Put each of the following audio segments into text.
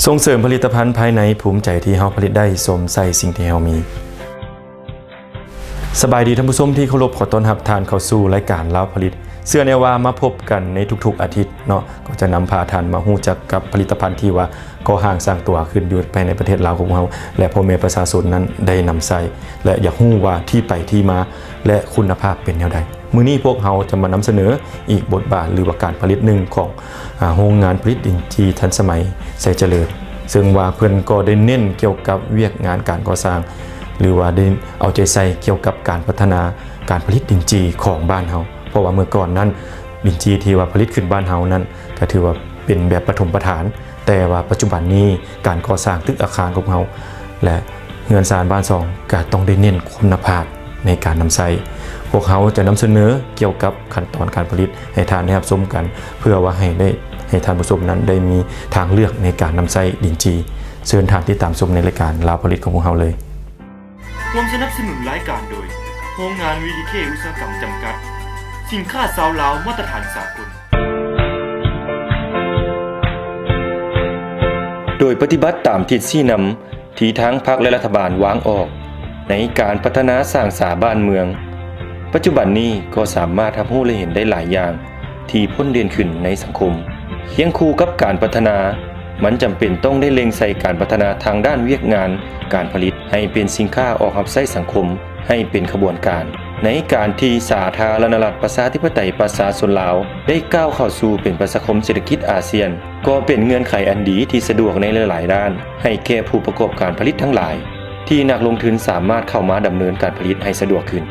ສົ່ງເສີມຜະລິດຕະພັນພາຍໃນ, ພູມໃຈທີ່ເຮົາຜະລິດໄດ້, ຊົມໃສ່ສິ່ງທີ່ເຮົາມີ. ສະບາຍດີທ່ານຜູ້ຊົມທີ່ເຄົາລົບ, ຂໍຕ້ອນຮັບທ່ານເຂົ້າສູ່ລາຍການລາວຜະລິດ. ເຊື່ອແນ່ວ່າມາພົບກັນໃນທຸກໆອາທິດເນາະ, ກໍຈະນຳພາທ່ານມາຮູ້ຈັກກັບຜະລິດຕະພັນທີ່ວ່າກໍ່ຮ່າງສ້າງຕົວຂຶ້ນຢູ່ພາຍໃນປະເທດລາວຂອງເຮົາ ແລະ ພໍ່ແມ່ປະຊາຊົນນັ້ນໄດ້ນຳໃຊ້ ແລະ ຢາກຮູ້ວ່າທີ່ໄປທີ່ມາ ແລະ ຄຸນນະພາບເປັນແນວໃດ. ມື້ນີ້ພວກເຮົາຈະມານຳສະເໜີອີກບົດບາດ ຫຼືວ່າການຜະລິດໜຶ່ງຂອງ ອາ ໂຮງງານຜະລິດດິນຈີທັນສະໄໝໄຊຈະເລີນ, ເຊິ່ງວ່າເພິ່ນກໍໄດ້ເນັ້ນກ່ຽວກັບວຽກງານການກໍ່ສ້າງ ຫຼືວ່າໄດ້ເອົາໃຈໃສ່ກ່ຽວກັບການພັດທະນາການຜະລິດດິນຈີຂອງບ້ານເຮົາ. ເພາະວ່າເມື່ອກ່ອນນັ້ນ ດິນຈີທີ່ວ່າຜະລິດຂຶ້ນບ້ານເຮົານັ້ນ ກໍຖືວ່າເປັນແບບປະຖົມປະຖານ, ແຕ່ວ່າປັດຈຸບັນນີ້ການກໍ່ສ້າງຕຶກອາຄານຂອງເຮົາ ແລະ ເຮືອນຊານບ້ານຊ່ອງ ກໍຕ້ອງໄດ້ເນັ້ນຄຸນນະພາບໃນການນຳໃຊ້. ພວກເຮົາຈະນຳສະເໜີກ່ຽວກັບຂັ້ນຕອນການຜະລິດໃຫ້ທ່ານໄດ້ຮັບຊົມກັນ ເພື່ອວ່າໃຫ້ໄດ້ ໃຫ້ທ່ານຜູ້ຊົມນັ້ນໄດ້ມີທາງເລືອກໃນການນຳໃຊ້ດິນຈີ. ເຊີນທ່ານຕິດຕາມຊົມໃນລາຍການລາວຜະລິດຂອງພວກເຮົາເລີຍ. ຮ່ວມສະໜັບສະໜູນລາຍການໂດຍ ໂຮງງານ ວີທີເຄ ອຸດສາຫະກຳ ຈຳກັດ, ສິນຄ້າຊາວລາວມາດຕະຖານສາກົນ. ໂດຍປະຕິບັດຕາມທິດຊີ້ນຳ ທີ່ທາງພັກ ແລະ ລັດຖະບານວາງອອກໃນການພັດທະນາສ້າງສາບ້ານເມືອງ, ປັດຈຸບັນນີ້ກໍສາມາດຮັບຮູ້ ແລະ ເຫັນໄດ້ຫຼາຍຢ່າງທີ່ພົ້ນເດັ່ນຂຶ້ນໃນສັງຄົມ. ຄຽງຄູ່ກັບການພັດທະນາ, ມັນຈຳເປັນຕ້ອງໄດ້ເລັ່ງໃສ່ການພັດທະນາທາງດ້ານວຽກງານການຜະລິດ ໃຫ້ເປັນສິນຄ້າອອກຮັບໃຊ້ສັງຄົມ ໃຫ້ເປັນຂະບວນການ ໃນການທີ່ສາທາລະນະລັດ ປະຊາທິປະໄຕ ປະຊາຊົນລາວ ໄດ້ກ້າວເຂົ້າສູ່ເປັນປະຊາຄົມເສດຖະກິດອາຊຽນ, ກໍເປັນເງື່ອນໄຂອັນດີທີ່ສະດວກໃນຫຼາຍໆດ້ານ ໃຫ້ແກ່ຜູ້ປະກອບການຜະລິດທັງຫຼາຍ ທີ່ນັກລົງທຶນສາມາດເຂົ້າມາດຳເນີນການຜະລິດໃຫ້ສະດວກຂຶ້ນ.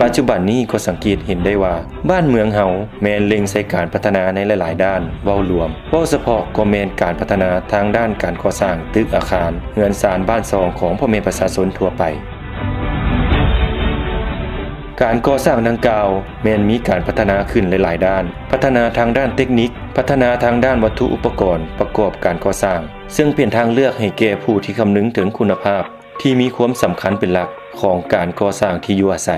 ປັດຈຸບັນນີ້ກໍສັງເກດເຫັນໄດ້ວ່າ ບ້ານເມືອງເຮົາແມ່ນເລັ່ງໃສ່ການພັດທະນາໃນຫຼາຍໆດ້ານ. ເວົ້າລວມ, ເວົ້າສະເພາະກໍແມ່ນການພັດທະນາທາງດ້ານການກໍ່ສ້າງຕຶກອາຄານ, ເຮືອນຊານບ້ານຊ່ອງຂອງພໍ່ແມ່ປະຊາຊົນທົ່ວໄປ. ການກໍ່ສ້າງດັ່ງກ່າວແມ່ນມີການພັດທະນາຂຶ້ນຫຼາຍໆດ້ານ, ພັດທະນາທາງດ້ານເຕັກນິກ, ພັດທະນາທາງດ້ານວັດຖຸອຸປະກອນປະກອບການກໍ່ສ້າງ, ເຊິ່ງເປັນທາງເລືອກໃຫ້ແກ່ຜູ້ທີ່ຄຳນຶງເຖິງຄຸນນະພາບ ທີ່ມີຄວາມສຳຄັນເປັນຫຼັກຂອງການກໍ່ສ້າງທີ່ຢູ່ອາໄສ.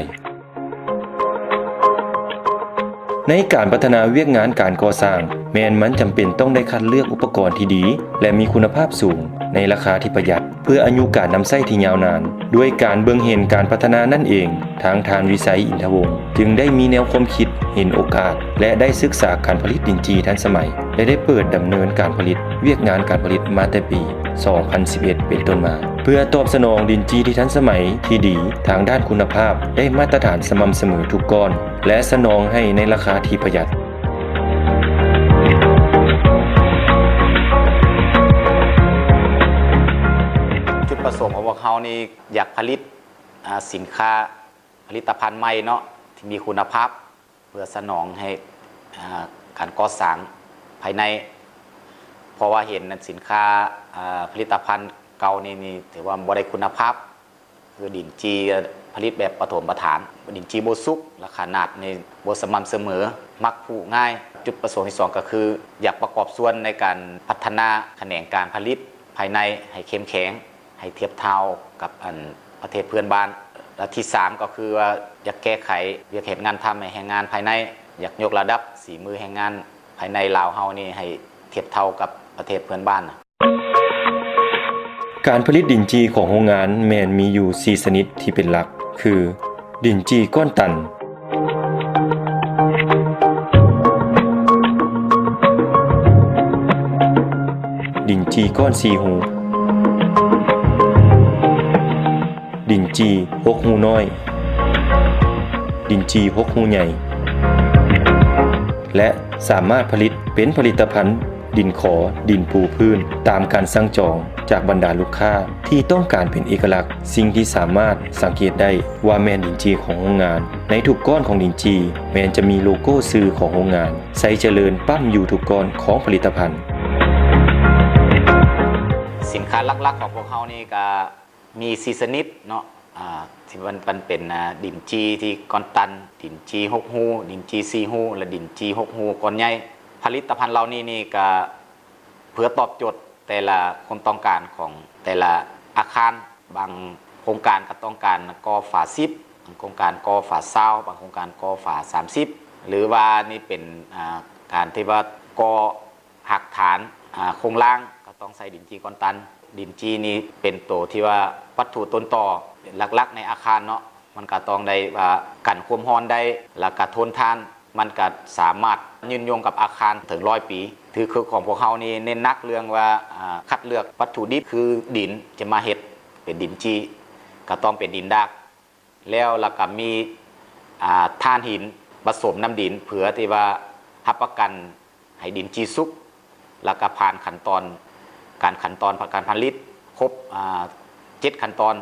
ໃນການພັດທະນາວຽກງານການກໍ່ສ້າງ, ແມ່ນມັນຈຳເປັນຕ້ອງໄດ້ຄັດເລືອກອຸປະກອນທີ່ດີ ແລະ ມີຄຸນນະພາບສູງ ໃນລາຄາທີ່ປະຢັດ ເພື່ອອາຍຸການນຳໃຊ້ທີ່ຍາວນານ. ດ້ວຍການເບິ່ງເຫັນການພັດທະນານັ້ນເອງ, ທາງທ່ານ ວິໄຊ ອິນທະວົງ ຈຶ່ງໄດ້ມີແນວຄວາມຄິດເຫັນໂອກາດ ແລະ ໄດ້ສຶກສາການຜະລິດດິນຈີທັນສະໄໝ ແລະ ໄດ້ເປີດດຳເນີນການຜະລິດ ວຽກງານການຜະລິດມາແຕ່ປີສອງພັນສິບເອັດເປັນຕົ້ນມາ ເພື່ອຕອບສະໜອງດິນຈີທີ່ທັນສະໄໝ, ທີ່ດີທາງດ້ານຄຸນນະພາບ, ໄດ້ມາດຕະຖານສະໝ່ຳສະເໝີທຸກກ້ອນ ແລະ ສະໜອງໃຫ້ໃນລາຄາທີ່ປະຢັດ. ຈຸດປະສົງຂອງພວກເຮົານີ້ ຢາກຜະລິດ ອາ ສິນຄ້າ ຜະລິດຕະພັນໃໝ່ເນາະ ທີ່ມີຄຸນນະພາບ ເພື່ອສະໜອງໃຫ້ ອາ ການກໍ່ສ້າງພາຍໃນ ເພາະວ່າເຫັນສິນຄ້າ ອາ ຜະລິດຕະພັນເກົ່ານີ້ ນີ້ຖືວ່າບໍ່ໄດ້ຄຸນນະພາບ ຄືດິນຈີຜະລິດແບບປະຖົມປະຖານ, ດິນຈີບໍ່ສຸກ ແລະ ຂະໜາດນີ້ບໍ່ສະໝ່ຳສະເໝີ, ໝັກຜຸງ່າຍ. ຈຸດປະສົງທີສອງກໍຄື ຢາກປະກອບສ່ວນໃນການພັດທະນາຂະແໜງການຜະລິດພາຍໃນໃຫ້ເຂັ້ມແຂງ, ໃຫ້ທຽບເທົ່າກັບ ອັນ ປະເທດເພື່ອນບ້ານ ແລະ ທີສາມກໍຄືວ່າ ຢາກແກ້ໄຂວຽກເຮັດງານທຳໃຫ້ແຮງງານພາຍໃນ, ຢາກຍົກລະດັບສີມືແຮງງານພາຍໃນລາວເຮົານີ້ໃຫ້ທຽບເທົ່າກັບປະເທດເພື່ອນບ້ານ. ການຜະລິດດິນຈີຂອງໂຮງງານແມ່ນມີຢູ່ສີ່ຊະນິດທີ່ເປັນຫຼັກ ຄື ດິນຈີກ້ອນຕັນ, ດິນຈີກ້ອນສີ່ຮູ, ດິນຈີຫົກຮູນ້ອຍ, ດິນຈີຫົກຮູໃຫຍ່ ແລະ ສາມາດຜະລິດເປັນຜະລິດຕະພັນ ດິນຂໍ, ດິນປູພື້ນ ຕາມການສັ່ງຈອງຈາກບັນດາລູກຄ້າທີ່ຕ້ອງການເປັນເອກະລັກ. ສິ່ງທີ່ສາມາດສັງເກດໄດ້ວ່າແມ່ນດິນຈີຂອງໂຮງງານ. ໃນທຸກກ້ອນຂອງດິນຈີແມ່ນຈະມີໂລໂກ້ຊື່ຂອງໂຮງງານໄຊຈະເລີນປ້ຳຢູ່ທຸກກ້ອນຂອງຜະລິດຕະພັນ. ສິນຄ້າຫຼັກໆຂອງພວກເຮົານີ້ກະ ມີສີ່ຊະນິດເນາະ ອາ ທີ່ມັນ ມັນເປັນ ອາ ດິນຈີທີ່ກ້ອນຕັນ, ດິນຈີຫົກຮູ, ດິນຈີສີ່ຮູ ແລະ ດິນຈີຫົກຮູກ້ອນໃຫຍ່. ຜະລິດຕະພັນເຫຼົ່ານີ້ນີ້ກະເພື່ອຕອບໂຈດແຕ່ລະຄວາມຕ້ອງການຂອງແຕ່ລະອາຄານ. ບາງໂຄງການກໍຕ້ອງການກໍ່ຝາສິບ, ບາງໂຄງການກໍ່ຝາຊາວ, ບາງໂຄງການກໍ່ຝາສາມສິບ. ຫຼືວ່ານີ້ເປັນ ອ່າ ການທີ່ວ່າກໍ່ຮາກຖານ ອ່າ ໂຄງລ່າງ ກໍຕ້ອງໃຊ້ດິນຈີ່ກ້ອນຕັນ. ດິນຈີ່ນີ້ເປັນໂຕທີ່ວ່າວັດຖຸຕົ້ນຕໍຫຼັກໆໃນອາຄານເນາະ, ມັນກໍຕ້ອງໄດ້ວ່າກັນຄວາມຮ້ອນໄດ້ ແລ້ວກໍທົນທານ, ມັນກໍສາມາດຍືນຍົງກັບອາຄານເຖິງຮ້ອຍປີ. ຄື ຄືຂອງພວກເຮົານີ້ເນັ້ນໜັກເລື່ອງວ່າ ອ່າ ຄັດເລືອກວັດຖຸດິບ ຄືດິນ ຈະມາເຮັດເປັນດິນຈີ່ ກໍຕ້ອງເປັນດິນດາກ. ແລ້ວ ແລ້ວກໍມີ ອ່າ ຖ່ານຫີນປະສົມນຳດິນ ເພື່ອທີ່ວ່າຮັບປະກັນໃຫ້ດິນຈີ່ສຸກ ແລ້ວກໍຜ່ານຂັ້ນຕອນ ການຂັ້ນຕອນການຜະລິດຄົບ ອ່າ ເຈັດຂັ້ນຕອນ.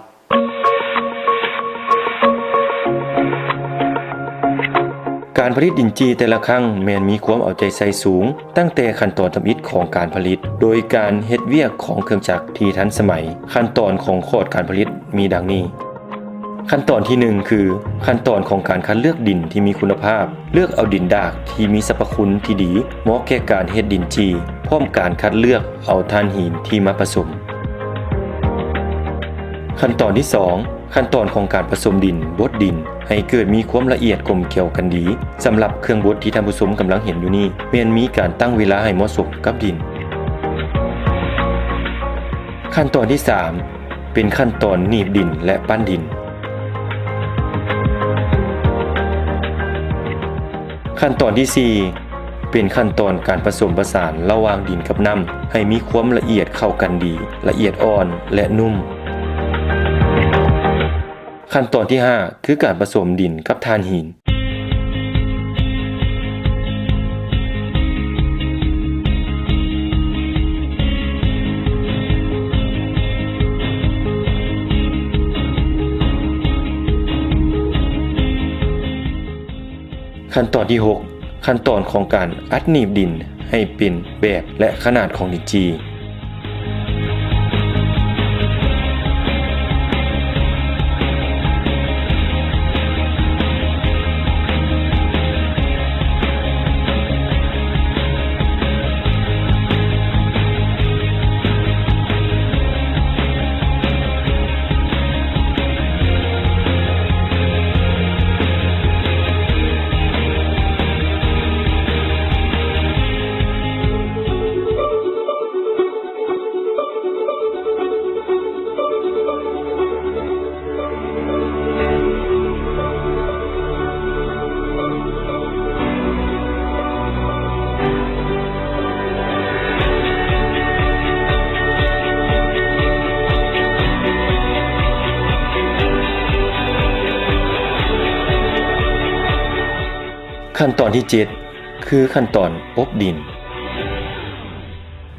ການຜະລິດດິນຈີ່ແຕ່ລະຄັ້ງແມ່ນມີຄວາມເອົາໃຈໃສ່ສູງ, ຕັ້ງແຕ່ຂັ້ນຕອນທຳອິດຂອງການຜະລິດ ໂດຍການເຮັດວຽກຂອງເຄື່ອງຈັກທີ່ທັນສະໄໝ. ຂັ້ນຕອນຂອງຂອດການຜະລິດມີດັ່ງນີ້. ຂັ້ນຕອນທີໜຶ່ງ ຄື ຂັ້ນຕອນຂອງການຄັດເລືອກດິນທີ່ມີຄຸນນະພາບ. ເລືອກເອົາດິນດາກທີ່ມີສັບພະຄຸນທີ່ດີ ເໝາະແກ່ການເຮັດດິນຈີ່, ພ້ອມການຄັດເລືອກເອົາຖ່ານຫີນທີ່ມາປະສົມ. ຂັ້ນຕອນທີສອງ ຂັ້ນຕອນຂອງການປະສົມດິນ, ບົດດິນ ໃຫ້ເກີດມີຄວາມລະອຽດກົມກຽວກັນດີ. ສຳລັບເຄື່ອງບົດທີ່ທ່ານຜູ້ຊົມກຳລັງເຫັນຢູ່ນີ້ ແມ່ນມີການຕັ້ງເວລາໃຫ້ເໝາະສົມກັບດິນ. ຂັ້ນຕອນທີສາມ ເປັນຂັ້ນຕອນໜີບດິນ ແລະ ປັ້ນດິນ. ຂັ້ນຕອນທີສີ່ ເປັນຂັ້ນຕອນການປະສົມປະສານລະຫວ່າງດິນກັບນ້ຳ ໃຫ້ມີຄວາມລະອຽດເຂົ້າກັນດີ, ລະອຽດອ່ອນ ແລະ ນຸ້ມ. ຂັ້ນຕອນທີຫ້າ ຄືການປະສົມດິນກັບຖ່ານຫີນ. ຂັ້ນຕອນທີຫົກ ຂັ້ນຕອນຂອງການອັດໜີບດິນໃຫ້ເປັນແບບ ແລະ ຂະໜາດຂອງດິນຈີ່. ຂັ້ນຕອນທີເຈັດ ຄືຂັ້ນຕອນອົບດິນ.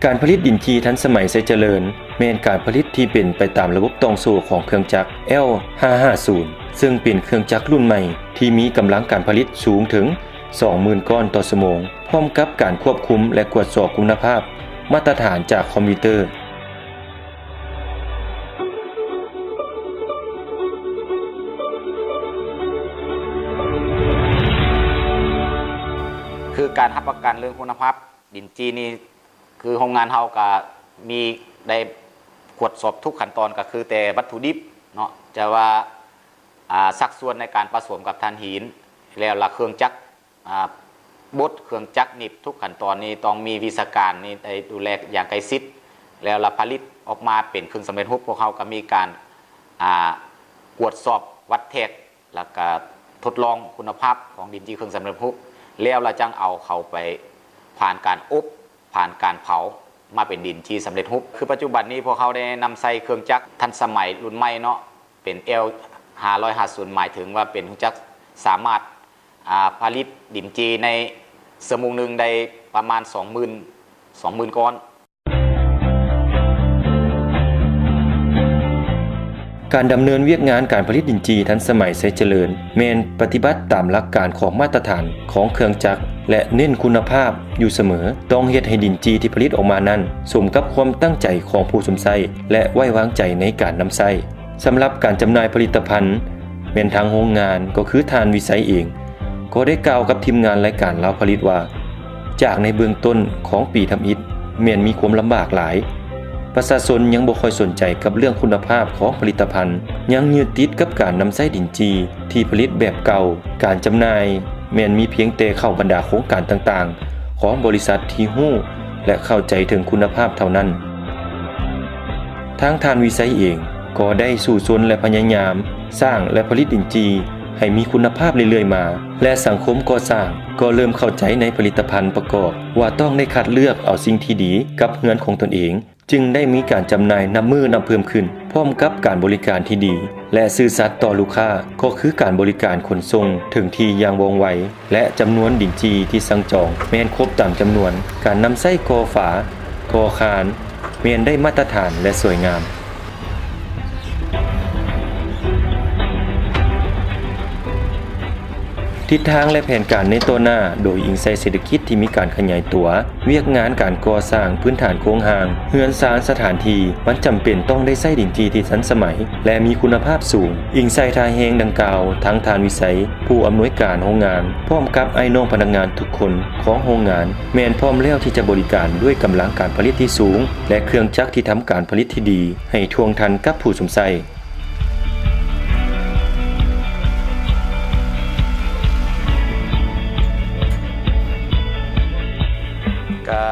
ການຜະລິດດິນຈີ່ທັນສະໄໝໄຊຈະເລີນ ແມ່ນການຜະລິດທີ່ເປັນໄປຕາມລະບົບຕ່ອງໂສ້ຂອງເຄື່ອງຈັກ ແອລຫ້າຫ້າສູນ ເຊິ່ງເປັນເຄື່ອງຈັກລຸ້ນໃໝ່ທີ່ມີກຳລັງການຜະລິດສູງເຖິງສອງໝື່ນກ້ອນຕໍ່ຊົ່ວໂມງ, ພ້ອມກັບການຄວບຄຸມ ແລະ ກວດສອບຄຸນນະພາບມາດຕະຖານຈາກຄອມພິວເຕີ. ຄືການຮັບປະກັນເລື່ອງຄຸນນະພາບດິນຈີ່ນີ້ ຄືໂຮງງານເຮົາກະມີໄດ້ກວດສອບທຸກຂັ້ນຕອນ ກະຄືແຕ່ວັດຖຸດິບເນາະ ຈະວ່າ ອາ ສັດສ່ວນໃນການປະສົມກັບຖ່ານຫີນ ແລ້ວລະເຄື່ອງຈັກ ອາ ບົດເຄື່ອງຈັກໜີບທຸກຂັ້ນຕອນນີ້ ຕ້ອງມີວິຊາການນີ້ໄດ້ດູແລຢ່າງໃກ້ຊິດ ແລ້ວລະຜະລິດອອກມາເປັນເຄື່ອງສຳເລັດຮູບ. ພວກເຮົາກະມີການ ອາ ກວດສອບວັດແທກ ແລ້ວກະທົດລອງຄຸນນະພາບຂອງດິນຈີ່ເຄື່ອງສຳເລັດຮູບ ແລ້ວລະຈັ່ງເອົາເຂົ້າໄປຜ່ານການອົບ ຜ່ານການເຜົາ ມາເປັນດິນຈີ່ສຳເລັດຮູບ. ຄືປັດຈຸບັນນີ້ພວກເຮົາໄດ້ນຳໃຊ້ເຄື່ອງຈັກທັນສະໄໝລຸ້ນໃໝ່ເນາະ ເປັນແອລຫ້າຮ້ອຍຫ້າສິບ ໝາຍເຖິງວ່າເປັນເຄື່ອງຈັກສາມາດ ອາ ຜະລິດດິນຈີ່ໃນຊົ່ວໂມງໜຶ່ງໄດ້ປະມານສອງໝື່ນ ສອງໝື່ນກ້ອນ. ການດຳເນີນວຽກງານການຜະລິດດິນຈີ່ທັນສະໄໝໄຊຈະເລີນ ແມ່ນປະຕິບັດຕາມຫຼັກການຂອງມາດຕະຖານຂອງເຄື່ອງຈັກ ແລະ ເນັ້ນຄຸນນະພາບຢູ່ສະເໝີ. ຕ້ອງເຮັດໃຫ້ດິນຈີ່ທີ່ຜະລິດອອກມານັ້ນ ສົມກັບຄວາມຕັ້ງໃຈຂອງຜູ້ຊົມໃຊ້ ແລະ ໄວ້ວາງໃຈໃນການນຳໃຊ້. ສຳລັບການຈຳໜ່າຍຜະລິດຕະພັນ ແມ່ນທາງໂຮງງານ ກໍຄືທ່ານວິໄຊເອງ ກໍໄດ້ກ່າວກັບທີມງານລາຍການລາວຜະລິດວ່າ ຈາກໃນເບື້ອງຕົ້ນຂອງປີທຳອິດ ແມ່ນມີຄວາມລຳບາກຫຼາຍ, ປະຊາຊົນຍັງບໍ່ຄ່ອຍສົນໃຈກັບເລື່ອງຄຸນນະພາບຂອງຜະລິດຕະພັນ, ຍັງຍຶດຕິດກັບການນຳໃຊ້ດິນຈີ່ທີ່ຜະລິດແບບເກົ່າ, ການຈຳໜ່າຍ ແມ່ນມີພຽງແຕ່ເຂົ້າບັນດາໂຄງການຕ່າງໆຂອງບໍລິສັດທີ່ຮູ້ ແລະ ເຂົ້າໃຈເຖິງຄຸນນະພາບເທົ່ານັ້ນ. ທາງທ່ານວິໄຊເອງກໍໄດ້ສູ້ຊົນ ແລະ ພະຍາຍາມສ້າງ ແລະ ຜະລິດດິນຈີ່ໃຫ້ມີຄຸນນະພາບເລື້ອຍໆມາ ແລະ ສັງຄົມກໍ່ສ້າງກໍເລີ່ມເຂົ້າໃຈໃນຜະລິດຕະພັນປະກອບ ວ່າຕ້ອງໄດ້ຄັດເລືອກເອົາສິ່ງທີ່ດີກັບເຮືອນຂອງຕົນເອງ. ຈຶ່ງໄດ້ມີການຈຳໜ່າຍນັບມື້ນັບເພີ່ມຂຶ້ນ, ພ້ອມກັບການບໍລິການທີ່ດີ ແລະ ຊື່ສັດຕໍ່ລູກຄ້າ, ກໍຄືການບໍລິການຂົນສົ່ງເຖິງທີ່ຢ່າງວ່ອງໄວ ແລະ ຈຳນວນດິນຈີ່ທີ່ສັ່ງຈອງແມ່ນຄົບຕາມຈຳນວນ, ການນຳໃຊ້ກໍ່ຝາ, ກໍ່ຄານ ແມ່ນໄດ້ມາດຕະຖານ ແລະ ສວຍງາມ. ທິດທາງ ແລະ ແຜນການໃນຕໍ່ໜ້າ ໂດຍອີງໃສ່ເສດຖະກິດທີ່ມີການຂະຫຍາຍຕົວ, ວຽກງານການກໍ່ສ້າງພື້ນຖານໂຄງຮ່າງ, ເຮືອນຊານ, ສະຖານທີ່, ມັນຈຳເປັນຕ້ອງໄດ້ໃຊ້ດິນຈີ່ທີ່ທັນສະໄໝ ແລະ ມີຄຸນນະພາບສູງ. ອີງໃສ່ທ່າແຮງດັ່ງກ່າວ, ທາງທ່ານວິໄຊ ຜູ້ອຳນວຍການໂຮງງານ ພ້ອມກັບອ້າຍນ້ອງພະນັກງານທຸກຄົນຂອງໂຮງງານ ແມ່ນພ້ອມແລ້ວທີ່ຈະບໍລິການດ້ວຍກຳລັງການຜະລິດທີ່ສູງ ແລະ ເຄື່ອງຈັກທີ່ທຳການຜະລິດທີ່ດີ ໃຫ້ທ່ວງທັນກັບຜູ້ຊົມໃຊ້. ກະ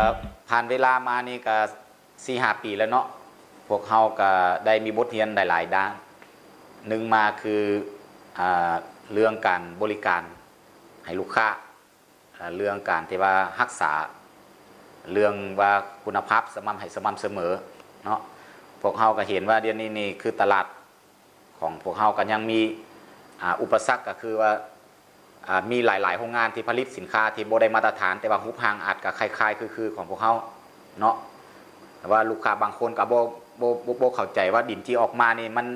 ຜ່ານເວລາມານີ້ກະສີ່ຫ້າປີແລ້ວເນາະ, ພວກເຮົາກະໄດ້ມີບົດຮຽນຫຼາຍໆດ້ານ. ໜຶ່ງມາຄື ອາ ເລື່ອງການບໍລິການໃຫ້ລູກຄ້າ, ອາ ເລື່ອງການທີ່ວ່າຮັກສາ ເລື່ອງວ່າຄຸນນະພາບສະໝ່ຳ ໃຫ້ສະໝ່ຳສະເໝີເນາະ. ພວກເຮົາກະເຫັນວ່າດຽວນີ້ນີ້ຄືຕະຫຼາດ ຂອງພວກເຮົາກໍຍັງມີ ອາ ອຸປະສັກ ກໍຄືວ່າ ອາ ມີຫຼາຍໆໂຮງງານທີ່ຜະລິດສິນຄ້າທີ່ບໍ່ໄດ້ມາດຕະຖານ, ແຕ່ວ່າຮູບຮ່າງອາດກະຄ້າຍໆຄືໆຂອງພວກເຮົາເນາະ. ແຕ່ວ່າລູກຄ້າບາງຄົນກໍບໍ່ ບໍ່ ບໍ່ ບໍ່ເຂົ້າໃຈວ່າດິນຈີ່ອອກມານີ້ມັນ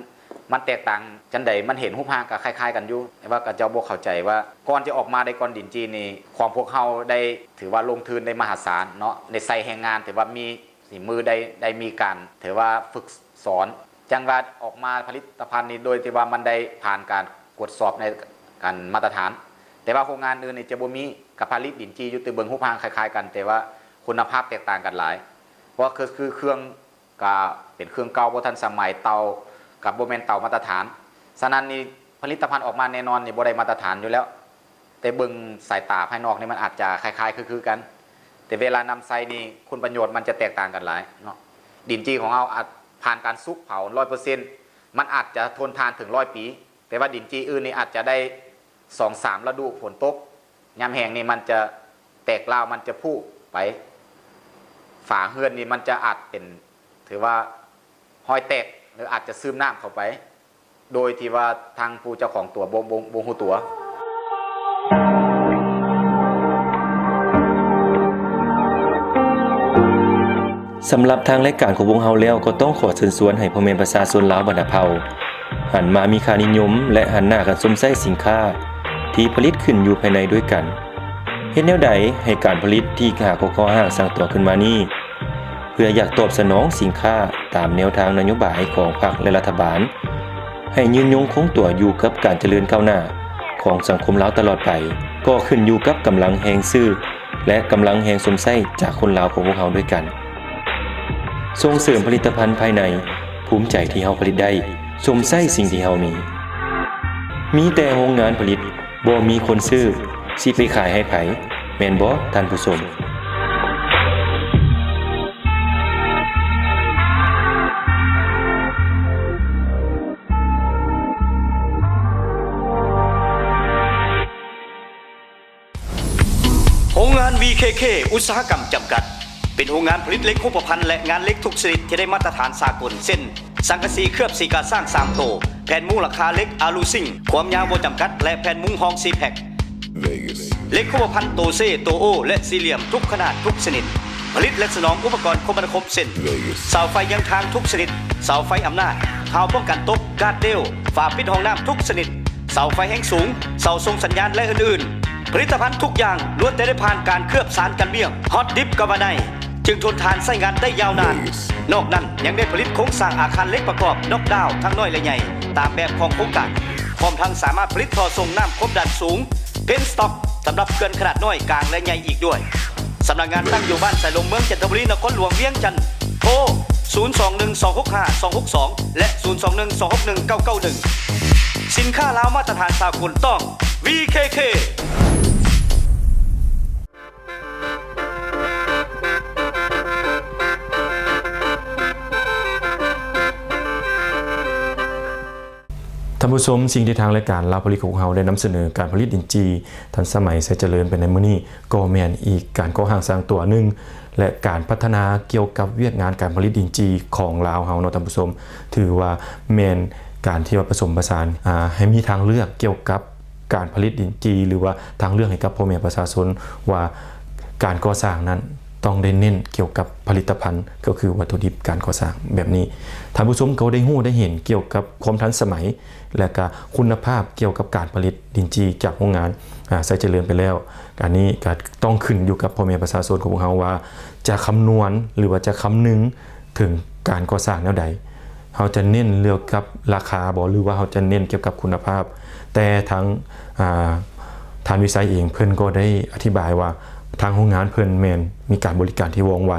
ມັນແຕກຕ່າງຈັ່ງໃດ, ມັນເຫັນຮູບຮ່າງກໍຄ້າຍໆກັນຢູ່, ແຕ່ວ່າເຂົາເຈົ້າບໍ່ເຂົ້າໃຈວ່າກ່ອນຈະອອກມາໄດ້ກ້ອນດິນຈີ່ນີ້ ຂອງພວກເຮົາໄດ້ ຖືວ່າລົງທຶນໄດ້ມະຫາສານເນາະ, ໄດ້ໃຊ້ແຮງງານ ຖືວ່າມີ ສີມືໄດ້ ໄດ້ມີການ ຖືວ່າຝຶກສອນ ຈັ່ງວ່າອອກມາຜະລິດຕະພັນນີ້ ໂດຍທີ່ວ່າມັນໄດ້ຜ່ານການກວດສອບໃນການມາດຕະຖານ. ແຕ່ວ່າໂຮງງານອື່ນນີ້ຈະບໍ່ມີ, ກໍຜະລິດດິນຈີ່ຢູ່ ແຕ່ເບິ່ງຮູບຮ່າງຄ້າຍໆກັນ, ແຕ່ວ່າຄຸນນະພາບແຕກຕ່າງກັນຫຼາຍ, ເພາະວ່າຄື ຄືເຄື່ອງກໍເປັນເຄື່ອງເກົ່າ ບໍ່ທັນສະໄໝ, ເຕົາກໍບໍ່ແມ່ນເຕົາມາດຕະຖານ. ສະນັ້ນນີ້ ຜະລິດຕະພັນອອກມາແນ່ນອນນີ້ບໍ່ໄດ້ມາດຕະຖານຢູ່ແລ້ວ. ແຕ່ເບິ່ງສາຍຕາພາຍນອກນີ້ມັນອາດຈະຄ້າຍໆຄືໆກັນ, ແຕ່ເວລານຳໃຊ້ນີ້ຄຸນປະໂຫຍດມັນຈະແຕກຕ່າງກັນຫຼາຍເນາະ. ດິນຈີ່ຂອງເຮົາອາດຜ່ານການສຸກເຜົາຮ້ອຍເປີເຊັນ ມັນອາດຈະທົນທານເຖິງຮ້ອຍປີ, ແຕ່ວ່າດິນຈີ່ອື່ນນີ້ອາດຈະໄດ້ສອງສາມລະດູຝົນຕົກ, ຍາມແຫ້ງນີ້ມັນຈະແຕກຮ້າວ, ມັນຈະຜຸໄປ, ຝາເຮືອນນີ້ມັນຈະອາດເປັນ ຖືວ່າຮອຍແຕກ ຫຼື ອາດຈະຊຶມນ້ຳເຂົ້າໄປ ໂດຍທີ່ວ່າທາງຜູ້ເຈົ້າຂອງຕົວບໍ່ ບໍ່ ບໍ່ຮູ້ຕົວ. ສຳລັບທາງລາຍການຂອງພວກເຮົາແລ້ວ ກໍຕ້ອງຂໍເຊີນຊວນໃຫ້ພໍ່ແມ່ປະຊາຊົນລາວບັນດາເຜົ່າ ຫັນມາມີຄ່ານິຍົມ ແລະ ຫັນໜ້າກັນຊົມໃຊ້ສິນຄ້າທີ່ຜະລິດຂຶ້ນຢູ່ພາຍໃນດ້ວຍກັນ. ເຮັດແນວໃດໃຫ້ການຜະລິດທີ່ຫາກໍກໍ່ຮ່າງສ້າງຕົວຂຶ້ນມານີ້ ເພື່ອຢາກຕອບສະໜອງສິນຄ້າຕາມແນວທາງນະໂຍບາຍຂອງພັກ ແລະ ລັດຖະບານ ໃຫ້ຍືນຍົງຄົງຕົວຢູ່ກັບການຈະເລີນກ້າວໜ້າຂອງສັງຄົມລາວຕະຫຼອດໄປ, ກໍຂຶ້ນຢູ່ກັບກຳລັງແຮງຊື້ ແລະ ກຳລັງແຮງຊົມໃຊ້ຈາກຄົນລາວຂອງພວກເຮົາດ້ວຍກັນ. ສົ່ງເສີມຜະລິດຕະພັນພາຍໃນ, ພູມໃຈທີ່ເຮົາຜະລິດໄດ້, ຊົມໃຊ້ສິ່ງທີ່ເຮົາມີ. ມີແຕ່ໂຮງງານຜະລິດ ບໍ່ມີຄົນຊື້ ຊິໄປຂາຍໃຫ້ໃຜ ແມ່ນບໍ່ທ່ານຜູ້ຊົມ? ໂຮງງານ ວີເຄເຄ ອຸດສາຫະກຳ ຈຳກັດ ເປັນໂຮງງານຜະລິດເຫຼັກຮູບປະພັນ ແລະ ງານເຫຼັກທຸກຊະນິດທີ່ໄດ້ມາດຕະຖານສາກົນ ເຊັ່ນ ສັງກະສີເຄືອບສີກາຊ້າງສາມໂຕ, ແຜ່ນມຸງຫຼັງຄາເຫຼັກອາລູຊິງ ຄວາມຍາວບໍ່ຈຳກັດ ແລະ ແຜ່ນມຸງຫ້ອງສີ່ແພັກ. ເຫຼັກຮູບປະພັນໂຕເຊ, ໂຕໂອ ແລະ ສີ່ຫຼ່ຽມທຸກຂະໜາດທຸກຊະນິດ. ຜະລິດ ແລະ ສະໜອງອຸປະກອນຄົມມະນາຄົມ ເຊັ່ນ ເສົາໄຟເຍືອງທາງທຸກຊະນິດ, ເສົາໄຟອຳນາດ, ຮາວປ້ອງກັນຕົກ, ກາດເດວ, ຝາປິດຫ້ອງນ້ຳທຸກຊະນິດ, ເສົາໄຟແຮງສູງ, ເສົາສົ່ງສັນຍານ ແລະ ອື່ນໆ. ຜະລິດຕະພັນທຸກຢ່າງລ້ວນແຕ່ໄດ້ຜ່ານການເຄືອບສານກັນບ້ຽງ ຮອດດິບກໍວ່າໄດ້. ຈຶ່ງທົນທານໃຊ້ງານໄດ້ຍາວນານ. ນອກນັ້ນຍັງໄດ້ຜະລິດໂຄງສ້າງອາຄານເຫຼັກປະກອບ ນັອກດາວ ທັງນ້ອຍ ແລະ ໃຫຍ່ ຕາມແບບຂອງໂຄງການ, ພ້ອມທັງສາມາດຜະລິດທໍ່ສົ່ງນ້ຳຄວາມດັນສູງ ເພນສະຕັອກ ສຳລັບເຂື່ອນຂະໜາດນ້ອຍ, ກາງ ແລະ ໃຫຍ່ອີກດ້ວຍ. ສຳນັກງານຕັ້ງຢູ່ບ້ານສາຍລົມ ເມືອງຈັນທະບູລີ ນະຄອນຫຼວງວຽງຈັນ. ໂທ ສູນສອງໜຶ່ງສອງຫົກຫ້າສອງຫົກສອງ ແລະ ສູນສອງໜຶ່ງສອງຫົກໜຶ່ງເກົ້າເກົ້າໜຶ່ງ. ສິນຄ້າລາວມາດຕະຖານສາກົນ ຕ້ອງ ວີເຄເຄ. ທ່ານຜູ້ຊົມ, ສິ່ງທີ່ທາງລາຍການລາວຜະລິດຂອງເຮົາໄດ້ນຳສະເໜີການຜະລິດດິນຈີທັນສະໄໝໃຊ້ຈະເລີນໄປໃນມື້ນີ້ ກໍແມ່ນອີກການກໍ່ສ້າງສ້າງຕົວໜຶ່ງ ແລະ ການພັດທະນາກ່ຽວກັບວຽກງານການຜະລິດດິນຈີຂອງລາວເຮົາເນາະທ່ານຜູ້ຊົມ. ຖືວ່າແມ່ນການທີ່ວ່າປະສົມປະສານ ອາ ໃຫ້ມີທາງເລືອກກ່ຽວກັບການຜະລິດດິນຈີ ຫຼືວ່າທາງເລືອກໃຫ້ກັບພໍ່ແມ່ປະຊາຊົນວ່າ ການກໍ່ສ້າງນັ້ນຕ້ອງໄດ້ເນັ້ນກ່ຽວກັບຜະລິດຕະພັນ ກໍຄືວັດຖຸດິບການກໍ່ສ້າງແບບນີ້. ທ່ານຜູ້ຊົມກໍໄດ້ຮູ້ໄດ້ເຫັນກ່ຽວກັບຄວາມທັນສະໄໝ ແລະ ກະຄຸນນະພາບກ່ຽວກັບການຜະລິດດິນຈີຈາກໂຮງງານ ອາ ໄຊຈະເລີນໄປແລ້ວ. ອັນນີ້ກະຕ້ອງຂຶ້ນຢູ່ກັບພໍ່ແມ່ປະຊາຊົນຂອງພວກເຮົາວ່າ ຈະຄຳນວນ ຫຼືວ່າຈະຄຳນຶງເຖິງການກໍ່ສ້າງແນວໃດ. ເຮົາຈະເນັ້ນກ່ຽວກັບລາຄາບໍ ຫຼືວ່າເຮົາຈະເນັ້ນກ່ຽວກັບຄຸນນະພາບ? ແຕ່ທາງ ອາ ທ່ານວິໄຊເອງເພິ່ນກໍໄດ້ອະທິບາຍວ່າ ທາງໂຮງງານເພິ່ນແມ່ນມີການບໍລິການທີ່ວ່ອງໄວ,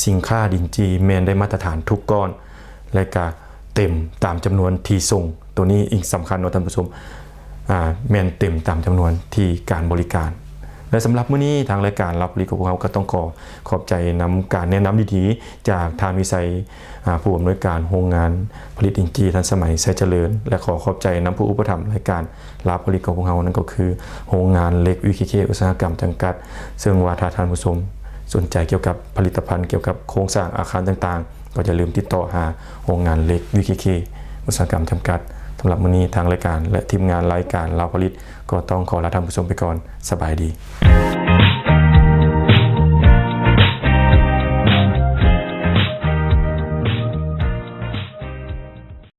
ສິນຄ້າດິນຈີແມ່ນໄດ້ມາດຕະຖານທຸກກ້ອນ ແລະ ກະເຕັມຕາມຈຳນວນທີ່ສົ່ງ. ໂຕນີ້ອີງສຳຄັນເນາະທ່ານຜູ້ຊົມ ອາ ແມ່ນເຕັມຕາມຈຳນວນທີ່ການບໍລິການ. ແລະ ສຳລັບມື້ນີ້ທາງລາຍການລາວຜະລິດຂອງພວກເຮົາກໍຕ້ອງຂໍຂອບໃຈນຳການແນະນຳດີໆ ຈາກທ່ານວິໄຊ ອາ ຜູ້ອຳນວຍການໂຮງງານຜະລິດດິນຈີທັນສະໄໝໄຊຈະເລີນ ແລະ ຂໍຂອບໃຈນຳຜູ້ອຸປະຖຳລາຍການລາວຜະລິດຂອງພວກເຮົາ ນັ້ນກໍຄືໂຮງງານເຫຼັກ ວີ ເຄ ເຄ ອຸດສາຫະກຳຈຳກັດ. ເຊິ່ງວ່າຖ້າທ່ານຜູ້ຊົມສົນໃຈກ່ຽວກັບຜະລິດຕະພັນ ກ່ຽວກັບໂຄງສ້າງອາຄານຕ່າງໆ ກໍຢ່າລືມຕິດຕໍ່ຫາໂຮງງານເຫຼັກ ວີ ເຄ ເຄ ອຸດສາຫະກຳຈຳກັດ. ສຳລັບມື້ນີ້ທາງລາຍການ ແລະ ທີມງານລາຍການລາວຜະລິດ ກໍຕ້ອງຂໍລາທ່ານຜູ້ຊົມໄປກ່ອນ. ສະບາຍດີ.